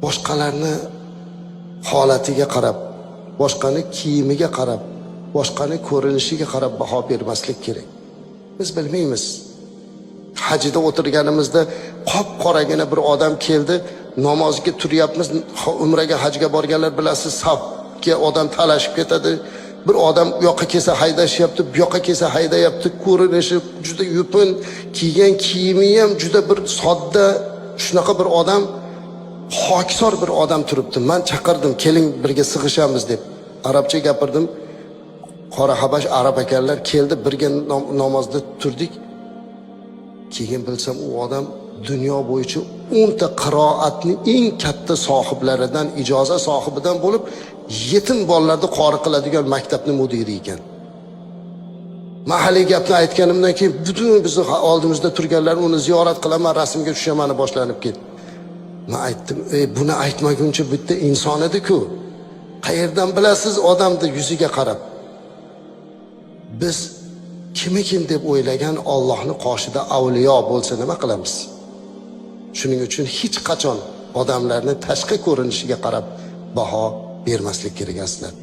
Boshqalarni holatiga qarab, boshqani kiyimiga qarab, boshqani ko'rinishiga qarab baho bermaslik kerak. Biz bilmaymiz. Hajida o'tirganimizda qop qoragina bir odam keldi, namozga turyapmiz, umraga, hajga borganlar bilasiz, safga odam talashib ketadi. Bir odam u yoqqa kelsa haydashyapti, bu yoqqa kelsa haydayapti, ko'rinishi juda yupun, kiygan kiyimi ham juda bir sodda, shunaqa bir odam, xokisor bir odam turibdi. Man chaqirdim, keling birga sig'ishamiz deb. Arabcha gapirdim. Qora habash arab ekanlar, keldi, birga namozda turdik. Keyin bilsam, u odam dunyo bo'yicha 10 ta qiroatni eng katta sohiblaridan, ijoza sohibidan bo'lib, yetim bolalarni qori qiladigan maktabni mudiri ekan. Man haligi gapni aytganimdan keyin butun bizni oldimizda turganlar uni ziyorat qilaman, rasmga tushaman boshlanib ketdi. Man aytdim, ey, buni aytmaguncha bitta inson edi-ku. Qayerdan bilasiz odamni yuziga qarab? Biz kim deb o'ylagan Allohni qoshida avliyo bo'lsa nima qilamiz? Shuning uchun hech qachon odamlarni tashqi ko'rinishiga qarab baho bermaslik kerak, azizlar.